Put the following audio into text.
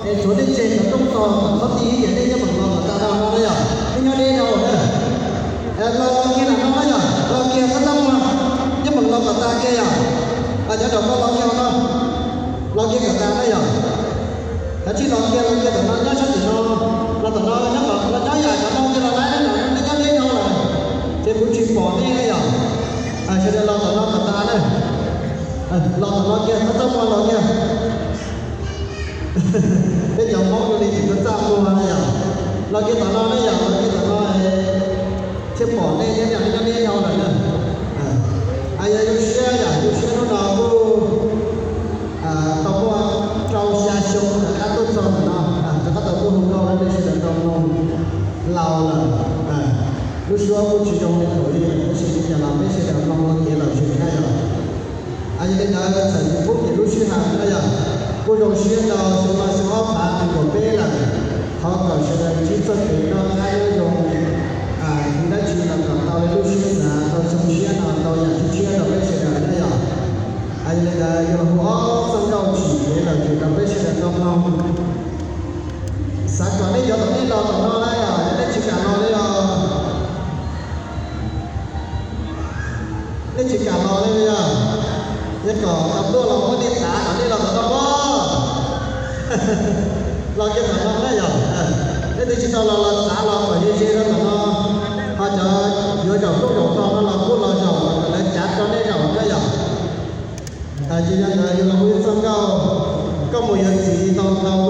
Tshuav nej tseg cov rooj tog kom txhob ti ib ces nej yeej meem los kom tas no no na yom, nej nyob deb no na. Los kiag lam no na yom, los kiag txhob txaj muag, yeej meem los kom tas kiag yom. Cov nraum ko los kiag no, los kiag kom tas na yom. Cov tsij los kiag, los kiag tom no nyob sab tim no, los tom no nyob, los nyob yam cov no kiag los lawm, nej nyob deb no lawm ces kuv tsis pom nej na yom. Sawv daws los tom no kom tas na. Los tom no kiag, txhob txaj muag los kiag. Peb cov Hmoob zoo li tsis txaj muag na yom. Los kiag tom no na yom, los kiag tom no thiaj pom nej thiab, nej nyob deb no lawm na. Yog zoo siab yom, zoo siab hnub no kuj tau muaj rau xya xyoo rov qab tuaj txog ntawm no, rov qab tau tuaj hu nkauj rau nej sawv daws tau mloog laus lawm. Lub suab kuj tsis zoo li thaum ub li lawm, tab sis li cas los peb sawv daws mloog ua kev lom zem na yom. Yog li ntawd txawm yus pub kev lub sij hawm na yom, kuj zoo siab ntau xyoo no xyoo ob phav nees nkaum peb lawm. Thov kom sawv daws ntsib txoj kev noj qab nyob zoo, tiv dab tsi los kom tau li lub siab xav, tau xyoo tshiab no tau yam tshiab tshiab rau peb sawv daws na yom. Yog li ntawd yuav los hu ob txoj nkauj tsim kev lom zem rau peb sawv daws tau mloog. Xav kom nej cov tom nej los tom no na yom, nej tsis kam los li os. Nej tsis kam los li os. Yog kom tau tuaj los muab nej tav kom nej los tom no pob. Los kiag tom no na yom. Nej twb tsis tau los los txav los kom ze ze rau tom no. Ho cov yuav zaum rooj zaum tog no los kuj los zaum kom lawv cav rau nej zaum na yom. Tsis yog ntawd yuav los hu ib txoj nkauj, koj mus yuav txiv tau ntau